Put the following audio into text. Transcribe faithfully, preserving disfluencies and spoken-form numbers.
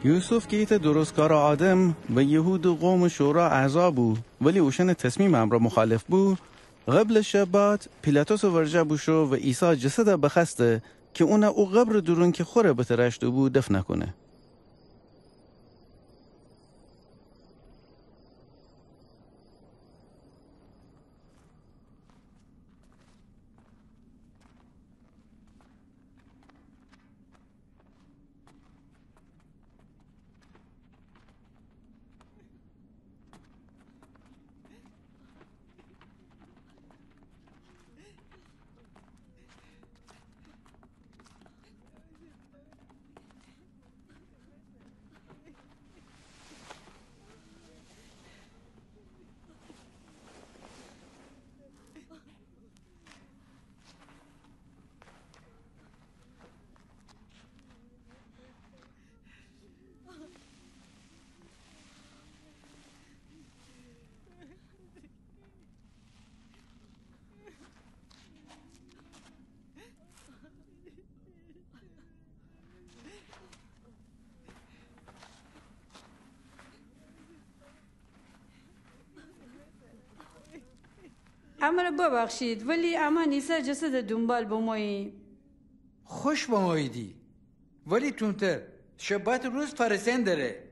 یوسف کی ایتأ درستکارٚ آدم و یهودٚ قومٚ شورا اعضا بو، ولی اوشأنٚ تصمیمٚ امرأ مخالف بو، قبلٚ شبات پیلاطسٚ ورجه بوشو و عیسی جسدَ بخوأسته کی اونَ او قبرٚ دورون کی خوره بتراشته بو دفن کونه. امرَ ببخشید، ولی امان عیسی جسدٚ دونبال بموییم. خوش بموییدی، ولی تونتر، شباتٚ روز فأرسئن دره.